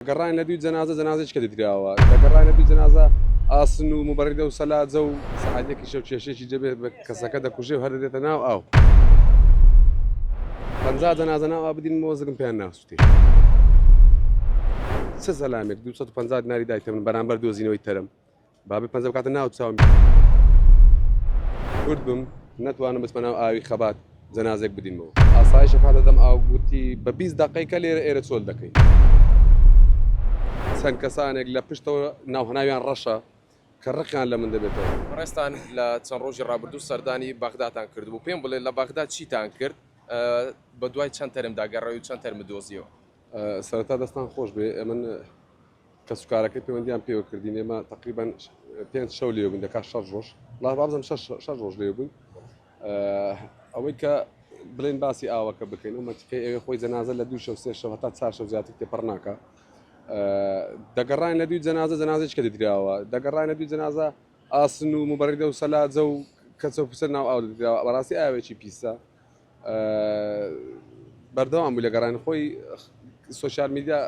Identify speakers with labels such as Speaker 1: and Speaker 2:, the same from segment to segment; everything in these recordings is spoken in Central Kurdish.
Speaker 1: دەگەڕاین لە دووی جەنازە، جەنازەیەکی کە دیتراوە. دەگەڕاین لە دووی جەنازە ئاسن و موبەریدە و سەلاجە و سەعات یەکی شەو کێشەیەکی دەبێت بە کەسەکە دەکوژێ و هەر دەدێتە ناو ئاو. 50 جەنازە ناو ئاو بدینمەوە زگم پێیان ناسووتێ. چ زەلامێک 250 دیناری دایتە من بەرامبەر دۆزینەوەی تەرم. با بێ پەنجە بکاتە ناو چاوم. کورد بم نەتوانم بچمە ناو ئاوی خەبات جەنازێک بدینمەوە. ئاسایشێک هاتە دەم ئاو گوتی بە 20 دەقەی کە لێرە ئێرە چۆل دەکەین. چەند کەسانێک لە پشتەوە ناو هەناویان ڕەشە کە ڕقیان لە من دەبێتەوە.
Speaker 2: بەڕێزتان لە چەند ڕۆژی ڕابردوو سەردانی بەغداتان کردبوو، پێم بڵێ لە بەغدا چیتان کرد، بە دوای چەند تەرمدا گەڕای و چەند تەرمت دۆزیەوە؟
Speaker 1: سەرەتا دەستان خۆش بێ ئەمن کەسوکارەکەی پەیوەندیان پێوە کردین ئێمە تقریبان پێنج شەو لێ بووین دەکات شەش ڕۆژ ڵا بابزم شەش ڕۆژ لێ بووین ئەوەی کە بڵێن باسی ئاوەکە بکەین و مەتیقەی ئەوێ خۆی جەنازە لە دوو شەو سێ شەو هەتا چار شەو زیاتر تێپەڕ ناکە دەگەڕاین لە دوی جەنازە جەنازەی کە دیتراوە دەگەڕاین لە دوی جەنازە ئاسن و مبەریدە و سەلاجە و کەچە و پسەر ناو ئاو دەدراوە بەڕاستی ئاوێکی پیسە بەردەوام بوو لە گەڕان خۆی سۆشیال میدیا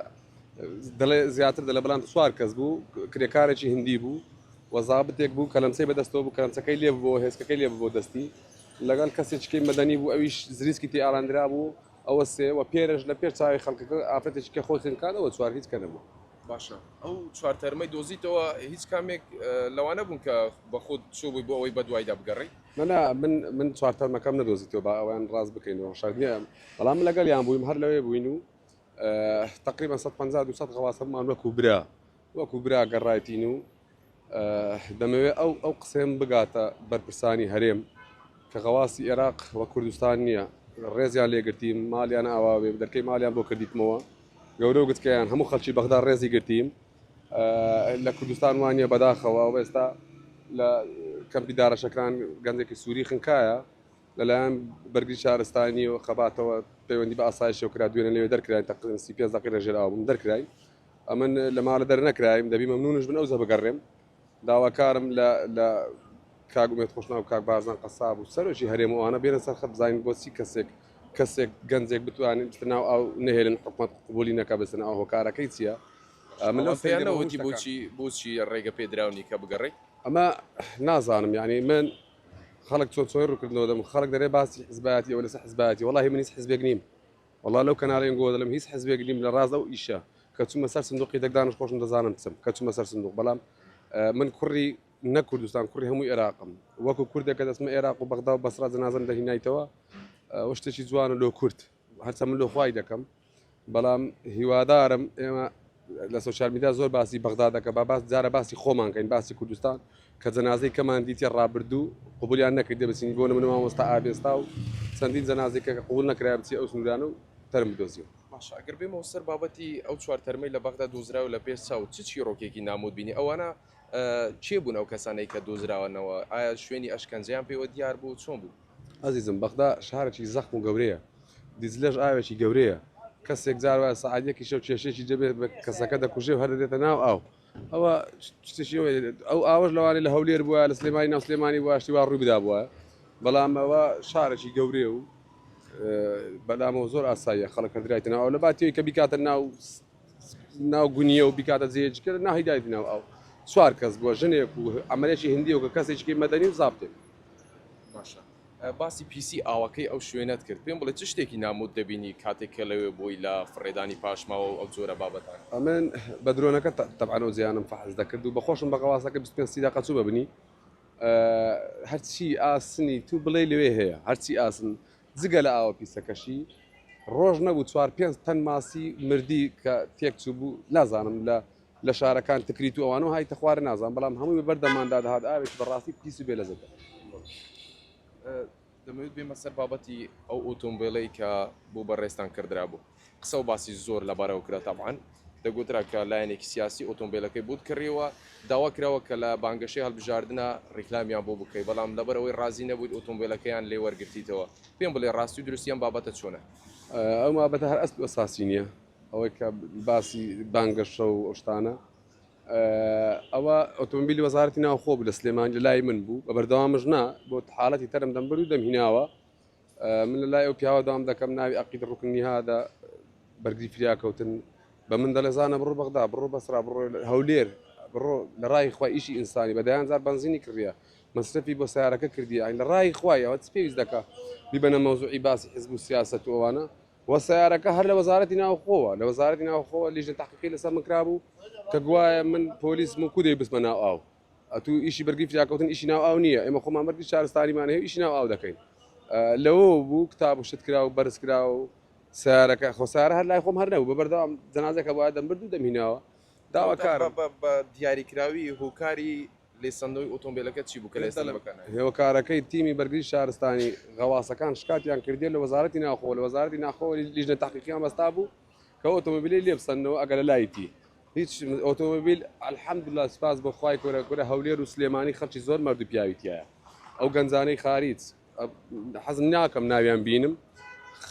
Speaker 1: دەڵێ زیاتر دەڵێ بەڵام چوار کەس بوو کرێکارێکی هندی بوو و زابتێک بوو کەلەمچەی بەدەستەوە بوو کەلەمچەکەی لێ بوو هێزکەکەی لێ بوو دەستی لەگەڵ کەسێکی مەدەنی بوو ئەویش زریسکی تێ ئاڵاندرا بوو ئەوە سێ و پێرەش لە پێش چاوی خەڵکەکە ئافرەتێکی کە خۆی خنکاندەوە چوار هیچ کە نەبوو.
Speaker 2: باشە ئەو چوار تەرمەی دۆزیتەوە هیچ کامێک لەوانە بوون کە بە خۆت چووبووی بۆ ئەوەی بەدوایدا بگەڕێی؟
Speaker 1: نا نا من من چوار تەرمەکەم نەدۆزیتەوە با ئەویان ڕاست بکەینەوە شەرت نییە بەڵام من لەگەڵیان بوویم هەر لەوێ بووین و تقریبا 150 200 غەواسەمان وەکو برا وەکو برا گەڕایتین و دەمەوێت ئەو ئەو قسەیەم بگاتە بەرپرسانی هەرێم کە غەواسی ئێراق وە کوردستان نییە ڕێزیان لێگرتیم ماڵیان ئاواوێ دەرکەی ماڵیان بۆ کردیتمەوە گەورە و گچکەیان هەموو خەڵکی بەغدا ڕێزی گرتیم لە کوردستان وانە بەداخەوە و ئێستا لە کەمپی دارەشەکان گەنجێکی سووری خنکایە لەلایەن بەرگری شارستانی و خەباتەوە پەیوەندی بە ئاسایشەوە کرا دوێنێ لەوێ دەرکراین تەقریبا 35 دەقیقە لە ژێر ئاو بووم دەرکراین ئەمن لە ماڵە دەرنەکرایم دەبی مەمنونش بن ئەوجا بگەڕێم داواکارم لە لە کاک ئومێد خۆشناو و کاک بارزان قەساب و سەرۆکی هەرێم و ئەوانە بێنە سەر خەت بزانین بۆچی کەسێک کەسێک گەنجێک بتوانێت بچێتە ناو ئاو نەهێلن حکومەت قبولی نەکا بچێتە ناو هۆکارەکەی چییە
Speaker 2: من لەو پێیان نەوتی بۆچی بۆچی ڕێگە پێدراونی کە بگەڕێی
Speaker 1: ئەمە نازانم یعنی من خەڵک چۆن چۆن ڕووکردنەوە دەم خەڵک دەرێ باسی حزبایەتی ئەوە لەسەر حزبایەتی وەڵاهی من هیچ حزبێک نیم وەڵا لەو کەناڵەی ئەنگۆ دەڵێم هیچ حزبێک نیم لە ڕاست ئەو ئیشە کە چوومە سەر سندوقی دەنگدانش خۆشم دەزانم چم کە چوومە سەر سندوق بەڵام من کوڕی نە کوردستان کوڕی هەموو عێراقم وەکو کوردێک کە دەچمە عێراق و بەغدا و بەسرا جەنازەم دەهینایتەوە ئەوە شتێکی جوانە لۆ کورد هەرچە من لۆ خوای دەکەم بەڵام هیوادارم ئێمە لە سۆشیال میدیا زۆر باسی بەغدا دەکە با باس جارە باسی خۆمان کەین باسی کوردستان کە جەنازەی کەمان دیتیە ڕابردوو قبولیان نەکردێ بچین بۆ نمونە مامۆستا ئابێستا و چەندین جەنازەی کە قبول نەکرایە بچی ئەو سنوورانە و تەرم بدۆزیەوە.
Speaker 2: باشە ئەگەر بێمەوە سەر بابەتی ئەو چوار تەرمەی لە بەغدا دۆزراوە لە پێش چاوت چ چیڕۆکێکی نامۆت بینی؟ ئەوانە کێ بوون ئەو کەسانەی کە دۆزراوەنەوە؟ ئایا شوێنی ئەشکەنجەیان پێوە دیار بوو؟ چۆن بوو؟
Speaker 1: ئەزیزم بەغدا شارێکی زەخم و گەورەیە دیجلەش ئاوێکی گەورەیە کەسێک جار وایە سەعات یەکی شەو کێشەیەکی دەبێت بە کەسەکە دەکوژێ و هەر دەدێتە ناو ئاو ئەوە شتێکی ئەوەیە ئەو ئاوەش لەوانەیە لە هەولێر بووە لە سلێمانی ناو سلێمانی بووە شتی وا ڕووی بدابووە بەڵام ئەوە شارێکی گەورەیە و بەلامەوە زۆر ئاساییە خەڵک هەردرایتە ناو ئاو لە باتیەوەی کە بیکاتە ناو ناو گونیە و بیکاتە جێیەکی کە ناهی دایتە ناو ئاو چوار کەس بووە ژنێک و عەمەلێکی هندی و کە کەسێکی مەدەنی و زابتێک.
Speaker 2: باشە باسی پیسی ئاوەکەی ئەو شوێنەت کرد پێم بڵێ چ شتێکی نامۆت دەبینی کاتێک کە لەوێ بووی لە فڕێدانی پاشماوە و ئەو جۆرە بابەتانە؟
Speaker 1: ئەمن بە درۆنەکە تەبعەن ئەو جێیانەم فەحس دەکرد و بە خۆشم بە غەواسەکە 25 سی دەقە چوو بە بنی هەرچی ئاسنی تو بڵێ لەوێ هەیە هەرچی ئاسن جگە لە ئاوە پیسەکەشی ڕۆژ نەبوو چوار پێنج تەن ماسی مردی کە تێک چوو بوو نازانم لە لە شارەکان تکریت و ئەوانەوە هایتە خوارێ نازانم بەڵام هەمووی بە بەر دەماندا دەهات ئاوێکی بەڕاستی پیس و بێ لەزەتە.
Speaker 2: دەمەوێت بێمە سەر بابەتی ئەو ئۆتۆمبێلەی کە بۆ بەڕێزتان کڕدرابوو. قسە و باسی زۆر لەبارەوە کرا تەبعەن دەگوترا کە لایەنێکی سیاسی ئۆتۆمبێلەکەی بۆت کڕیوە، داوا کراوە کە لە بانگەشەی هەڵبژاردنا ڕیکلامیان بۆ بکەی، بەڵام لەبەر ئەوەی ڕازی نەبوویت ئۆتۆمبێلەکەیان لێ وەرگرتیتەوە. پێم بڵێ ڕاستی و دروستی ئەم بابەتە چۆنە؟
Speaker 1: ئەو بابەتە هەر ئەسل و ئەساسی نییە. ئەوەی کە باسی بانگەشە و ئەو شتانە ئەوە ئۆتۆمبیلی وەزارەتی ناوخۆ بوو لە سلێمانی لە لای من بوو بە بەردەوامش نا بۆ حاڵەتی تەرم دەمبرد و دەمهیناوە من لە لای ئەو پیاوە داوام دەکەم ناوی عەقید ڕوکن نیهادە بەرگری فریاکەوتن. بە من دەڵێ زانە بڕۆ بەغدا، بڕۆ بەسرا، بڕۆ هەولێر، بڕۆ لە ڕای خوا ئیشی ئینسانی بە دەیان جار بەنزینی کڕیە، مەسرەفی بۆ سەیارەکە کردیە، یانی لە ڕای خوای ئەوە چ پێویست دەکا بیبەنە مەوزوعی باسی حزب و سیاسەت و ئەوانە؟ وە سەیارەکە هەر لە وەزارەتی ناوخۆوە، لە وەزارەتی ناوخۆوە لیژنە تەحقیقی لەسەر من کرابوو کە گوایە من پۆلیسم و کو دەی بچمە ناو ئاو. ئەتوو ئیشی بەرگری فریاکەوتن ئیشی ناو ئاو نییە، ئێمە خۆمان بەرگری شارستانیمان هەیە و ئیشی ناو ئاو دەکەین. لەوەوە بوو کتاب و شت کرا و بەرز کرا و سەیارەکە خۆ سەیارە هەر لای خۆم هەر نەبوو بە بەردەوام جەنازەکە بوایە دەمبرد و دەمهیناوە. داواکارم.
Speaker 2: بە دیاریکراوی هۆکاری لێسەندنەوەی ئۆتۆمبێلەکە چی بوو کە لە ئێستا بەکار نایەت؟
Speaker 1: هۆکارەکەی تیمی بەرگری شارستانی غەواسەکان شکاتیان کردیە لە وەزارەتی ناوخۆ، لە وەزارەتی ناخۆوە لیژنە تەحقیقیان بەستابوو کە ئۆتۆمۆبیلەی لێ بسەننەوە ئەگەر لە لایتی هیچ ئۆتۆمۆبیل الحمدللە سوپاس بۆ خوای کورە کورە هەولێر و سلێمانی خەڵکی زۆر مەرد و پیاوی تیایە ئەو گەنجانەی خاریج حەزم ناکەم ناویان بینم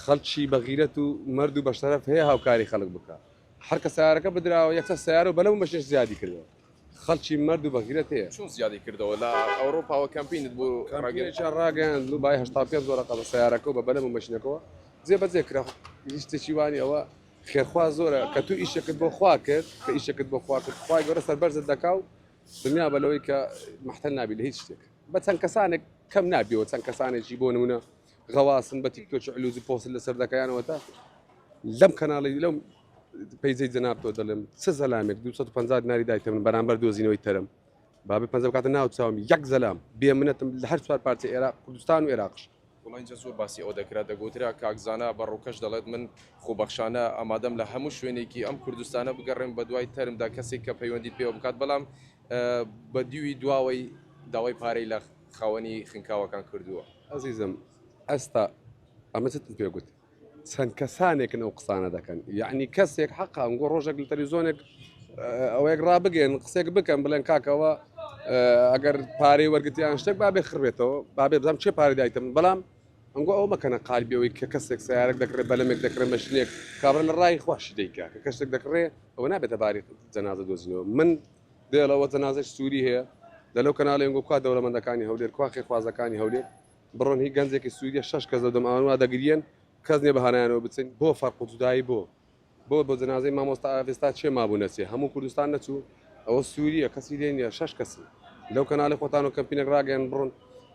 Speaker 1: خەڵکی بەغیرەت و مەرد و بەشەرەف هەیە هاوکاری خەڵک بکە هەر کە سیارەکە بدراوە یەکسەر سیارە و بەلەم و مەشێش زیادی کردەوە خەڵکی مەرد و بەغیرەت هەیە.
Speaker 2: چۆن زیادی کردەوە لە ئەوڕۆپاوە کەمپینت بۆ
Speaker 1: ڕاگەیاند؟ ڕاگەیاند و بای 85 وەرەقە بە سەیارەکە و بە بەلەم و مەشینەکەوە جێبەجێ کرا. هیچ شتێکی وا نییە. ئەوە خێرخواز زۆرە کە تو ئیشێکت بۆ خوا کرد، کە ئیشێکت بۆ خوا کرد خوای گەورە سەربەرزت دەکا و دڵنیابە لەوەی کە مەحتەل نابی لە هیچ شتێک. بە چەند کەسانێک کەم نابیەوە چەند کەسانێکی بۆ نمونە غەواسن بە تیکتۆکی علوز و پۆست لەسەر دەکەیانەوە تا لەم کەناڵی لەم پەیجەی جەنابتەوە دەڵێم چ زەلامێک 250 دیناری دایتە من بەرامبەر دۆزینەوەی تەرم بابێ پەنجە بکاتە ناو چاوم یەک زەلام بێ منەتم لە هەر چوار پارچە عێراق کوردستان و عێراقش.
Speaker 2: وەڵا ئینجا زۆر باسی ئەوە دەکرا دەگۆترا کاک زانا بە ڕووکەش دەڵێت من خۆبەخشانە ئامادەم لە هەموو شوێنێکی ئەم کوردستانە بگەڕێم بەدوای تەرمدا کەسێک کە پەیوەندیت پێوە بکات بەڵام بە دیوی دواوەی داوای پارەی لە خاوەنی خنکاوەکان کردووە.
Speaker 1: ئەزیزم ئەستا ئەمە چتم پێ گوت چەند کەسانێکن ئەو قسانە دەکەن یعنی کەسێک حەقا ئەنگۆ ڕۆژێک لە تەلەڤیزیۆنێک ئەوەیەک ڕابگەن قسێک بکەن بڵێن کاکەوە ئەگەر پارەی وەرگتیان شتێک بابێ خڕبێتەوە بابێ بزانم چێ پارەی دایتە من بەڵام ئەنگۆ ئەوە مەکەنە قالبی ئەوەی کە کەسێک سیارێک دەکڕێ بەلەمێک دەکڕێ مەشینێک کابرا لە ڕای خواشی دەیکا کە کەسێک دەکڕێ ئەوە نابێتە باری جەنازە دۆزینەوە من دێڵەوە جەنازەش سووری هەیە دە لەو کەناڵی ئەنگۆ کوا دەوڵەمەندەکانی هەولێر کوا خێرخوازەکانی هەولێر بڕۆن هی گەنجێکی سووریە شەش کەس لەو دەم ئەوان وا دەگریەن کەس نیە بە هانایانەوە بچن بۆ فەرق و جودایی بۆ بۆ بۆ جەنازەی مامۆستا ئاڤێستا چێ مابوو نەچێ هەموو کوردستان نەچوو ئەوە سووریە کەسی لێ نیە شەش کەسن لەو کەناڵی خۆتان و کەمپینێک ڕاگەیەن بڕۆن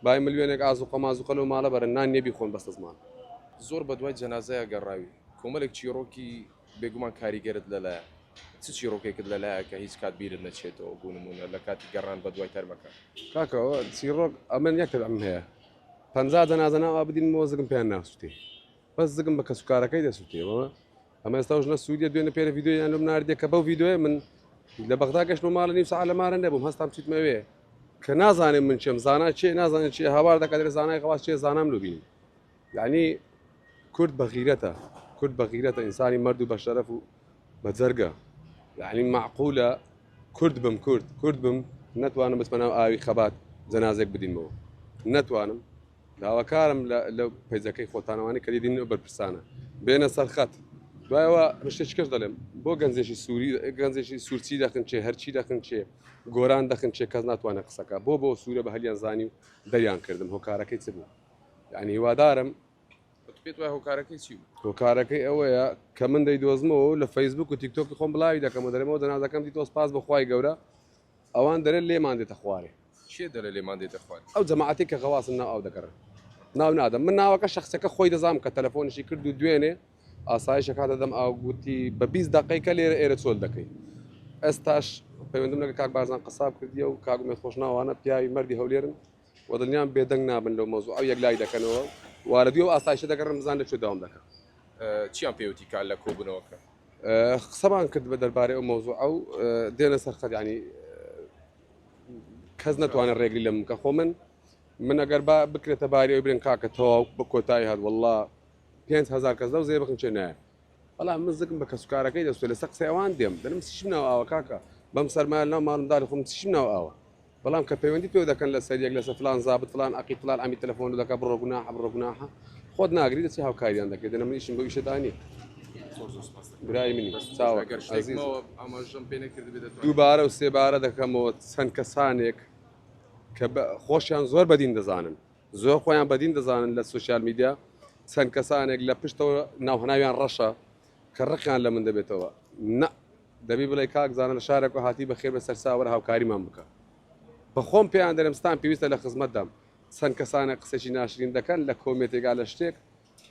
Speaker 1: بای ملیۆنێک ئازوقە مازوقە لەو ماڵە بەرن نان نیە بیخۆن بەستە زمان.
Speaker 2: زۆر بەدوای جەنازەیا گەڕاوی کۆمەلێک چیڕۆکی بێگومان کاریگەرت لەلایە چ چیڕۆکێکت لەلایە کە هیچ کات بیرت نەچێتەوە بۆ نموونە لە کاتی گەڕان بەدوای تەرمەکە؟
Speaker 1: کاکە ئەوە چیڕۆک ئەمن یەک تەرمم هەیە 50 جەنازە ناو ئابدینمەوە زگم پێیان ناسووتێ بەس زگم بە کەسوکارەکەی دەسووتێ ئەوە ئەمە ئێستا ژنە سووریە دوێنێ پێرە ڤیدیۆیان لەم ناردیە کە بەو ڤیدیۆیە من لە بەغدا گەشتمە ماڵە نیو سەعات لە مارە نەبووم هەستام چیتمە ئەوێ کە نازانێ من چێم زانا چێ نازانێ چێ هاوار دەکات دەرێ زانای غەواس چێ زانام لۆ بینی یعنی کورد بەغیرەتە کورد بەغیرەتە ئینسانی مەرد و بەشەرەف و بەجەرگە یعنی معقولە کورد بم کورد کورد بم نەتوانم بچمە ناو ئاوی خەبات جەنازێک بدینمەوە نەتوانم داواکارم لە پەیجەکەی خۆتانەوانی کە دین و بەرپرسانە بێنە سەر خەت دوایەوە شتێکی کەش دەڵێم بۆ گەنجێکی سووری گەنجێکی سوورچی دەخنچێ هەرچی دەخنچێ گۆران دەخنچێ کەس ناتوانێت قسەکە بۆ بۆ سوورە بە هەلیان زانی و دەریان کردم هۆکارەکەی چ بوو یعنی هیوادارم
Speaker 2: پێت وایە هۆکارەکەی چی بوو؟
Speaker 1: هۆکارەکەی ئەوەیە کە من دەیدۆزمەوە و لە فەیسبوک و تیکتۆکی خۆم بڵاوی دەکەم و دەرێمەوە جەنازەکەم دیتەوە سپاس بۆ خوای گەورە ئەوان دەرێن لێمان دێتە خوارێ.
Speaker 2: کێ دەرێ لێمان دێتە خوارێ؟
Speaker 1: ئەو جەماعەتەی کە غەواسن ناو ئاو دەگەڕێن. ناو نادەم من ناوەکە شەخسەکە خۆی دەزانم کە تەلەفۆنیشی کرد و دوێنێ ئاسایشەک هاتە دەم ئاو گوتی بە 20 دەقەیکە لێرە ئێرە چۆل دەکەی. ئێستاش پەیوەندیم لەگەڵ کاک بارزان قەساب کردیە و کاک ئومێد خۆشناوانە پیاوی مەردی هەولێرن و دڵنیام بێدەنگ نابن لەو مەوزوعە و یەکلای دەکەنەوە و لە دوی ئەو ئاسایشە دەگەڕێن بزانن لە کوێ دەوام دەکەن.
Speaker 2: چیان پێوتی کە لە کۆبوونەوەکە؟
Speaker 1: قسەمان کرد بە دەربارەی ئەو مەوزوعە و دێنە سەر خەت یعنی کەس نەتوانێت ڕێگری لەم بکە خۆ من من ئەگەر با بکرێتە باری ئەوی برێن کاکە تەواو بە کۆتایی هات والله 5000 کەس لەو زێ بخن چێ نایە بەڵام من زگم بە کەسوکارەکەی دەستێ لەسەر قسەی ئەوان دێم دەرم چیشم ناو ئاوە کاکە بەم سەرمایە ناو ماڵمداری خۆم چیشم ناو ئاوە بەڵام کە پەیوەندی پێوە دەکەن لەسەر یەک لەسەر فلان زابت فلان عەقید فلان عەمید تەلەفۆن دەکا بڕۆ گوناحە بڕۆ گوناحە خۆت ناگری دەچی هاوکاریان دەکەی دەنا من ئیشم بەو ئیشەدا نییە برای منی چاوە ئەزیز دووبارە و سێبارە دەکەمەوە چەند کەسانێک کە خۆشیان زۆر بەدین دەزانن زۆر خۆیان بەدین دەزانن لە سوسیال میدیا چەند کەسانێک لە پشتەوە ناوهناویان ڕەشە کە ڕقیان لە من دەبێتەوە. نا دەبی بڵێ کاک زانە لە شارێکەوە هاتی بەخێر بە سەرساوەرە هاوکاریمان بکە. بە خۆم پێیان دەرێم ستان پێویستە لە خزمەتدام. چەند کەسانێک قسەی ناشرین دەکەن لە کۆمێنتێکا لە شتێک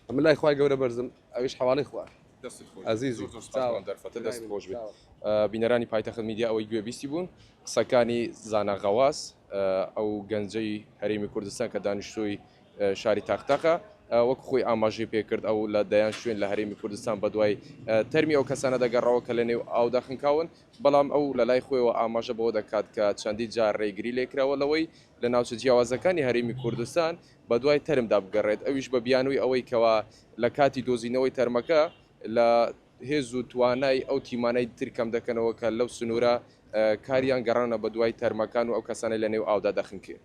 Speaker 1: ئەمن لای خوای گەورە بەرزم ئەویش حەواڵەی خوا.
Speaker 2: دەستت خۆش بێت.
Speaker 1: ئەزیزی
Speaker 2: زۆر زۆر سوپاس بۆ
Speaker 1: چاوە.
Speaker 2: ئەم دەرفەتە
Speaker 1: برای
Speaker 2: دەست
Speaker 1: منی
Speaker 2: خۆش بێت.
Speaker 1: چاوە.
Speaker 2: بینەرانی پایتەخت میدیا ئەوەی گوێبیستی بوون قسەکانی زانا غەواس ئەو گەنجەی هەرێمی کوردستان کە دانیشتووی شاری تاقتاقە وەک خۆی ئاماژەی پێکرد ئەو لە دەیان شوێن لە هەرێمی کوردستان بەدوای تەرمی ئەو کەسانە دەگەڕاوە کە لە نێو ئاودا خنکاون بەڵام ئەو لە لای خۆیەوە ئاماژە بەوە دەکات کە چەندین جار ڕێگری لێکراوە لەوەی لە ناوچە جیاوازەکانی هەرێمی کوردستان بەدوای تەرمدا بگەڕێت ئەویش بە بیانووی ئەوەی کەوا لە کاتی دۆزینەوەی تەرمەکە لە هێز و توانای ئەو تیمانەی تر کەم دەکەنەوە کە لەو سنوورە کاریان گەڕانە بەدوای تەرمەکان و ئەو کەسانەی لە نێو ئاودا دەخنکێن.